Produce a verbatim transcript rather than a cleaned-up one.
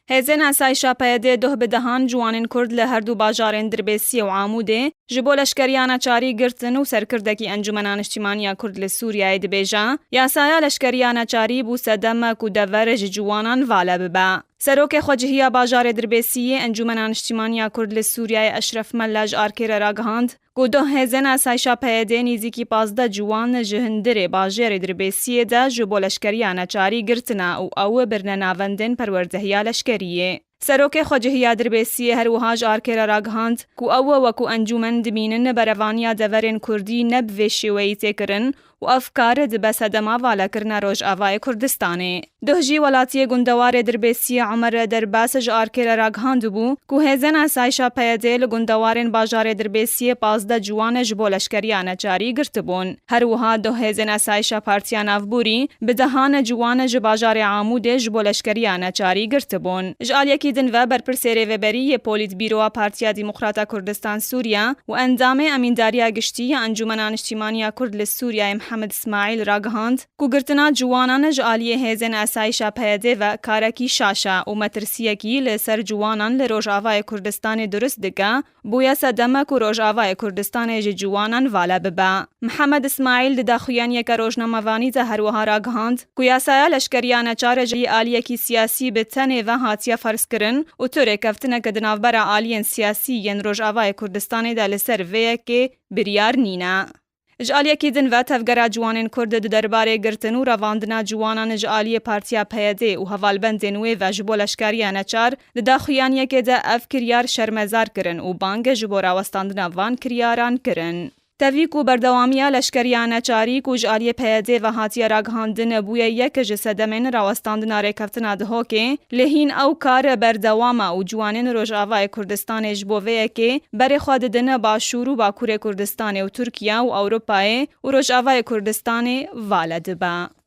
Hêzên Esayîşa P Y D doh bi dehan ciwanên Kurd li her du bajarên Dirbêsiyê û Amûdê ji bo leşkeriya neçarî girtin û serkirdekî Encûmena Niştîmaniya Kurd li Sûriyeyê dibêje, yasaya leşkeriya neçarî bû sedeme ku dever ji ciwanan vale bibe. Serokê Xwecihiya Bajarê Dirbêsiyê Encûmena Niştîmaniya Kurd li Sûriyeyê Eşref Mella ji Arkê re ragihand, ku doh hêzên Esayîşa P Y D nêzîkî pazdeh ciwan ji hundirê bajêrê Dirbêsiyê de ji bo leşkeriya neçarî girtine û ew birine navendên perwerdehiya leşkeriyê. Serokê Xwecihiya Dirbêsiyê her wiha ji Arkê re ragihand, ku ew weku encûmen dimînin berevaniya deverên Kurdî ne bi vê şêweyî tê kirin û ev kar dibe sedema valekirina Rojavayê Kurdistanê. Duh jî welatiyê gundewarê Dirbêsiyê Omer Derbas ji Arkê re ragihandibû ku hêzên Esayîşa P Y D li gundewarên bajarê Dirbêsiyê pazdeh ciwan ji bo leşkeriya neçarî girtibûn. Her wiha duh hêzên Esayîşa Partiya Navborî bi dehan ciwan ji bajarê Amûdê ji bo leşkeriya neçarî girtibûn. Ji aliyekî din ve berpirsê rêveberî yê Polîtbîroya Partiya Demokrata Kurdistan Sûriye û endamê Emîndariya Giştî ya Encûmena Niştîmaniya Kurd li Sûriyeyê Mihemed Îsmaîl ragihand, ku girtina ciwanan ji aliyê hêzên esayîşa P Y D ve karekî şaş e û metirsiyekî li ser ciwanan li Rojavayê Kurdistanê durust dike, bûye sedeme ku Rojavayê Kurdistanê ji ciwanan vale bibe. Mihemed Îsmaîl di daxuyaniyeke rojnamevanî de her wiha ragihand, ku yasaya leşkeriya neçar ji aliyekî siyasî bi tenê ve hatiye ferzkirin û tu rêkeftineke di navbera aliyên siyasî yên Rojavayê Kurdistanê de li ser vê yekê biryar nîne. Ji aliyekî din ve, Tevgera Ciwanên Kurd di derbarê girtin û revandina ciwanan ji aliyê Partiya P Y D û hevalbendên wê ve ji bo leşkeriya neçar di daxuyaniyekê de ev kiryar şermezar kirin û bang ji bo rawestandina van kiryaran kirin. Tevî ku berdewamiya leşkeriya neçarî ku ji aliyê P Y D ve hatiye ragihandin bûye yek ji sedemên rawestandina rêkeftina Duhokê, lê hîn ew kar berdewam e û ciwanên Rojavayê Kurdistanê ji bo vê yekê berê xwe didin Başûr û Bakurê Kurdistanê û Tirkiye û Ewropayê û Rojavayê Kurdistanê vale dibe.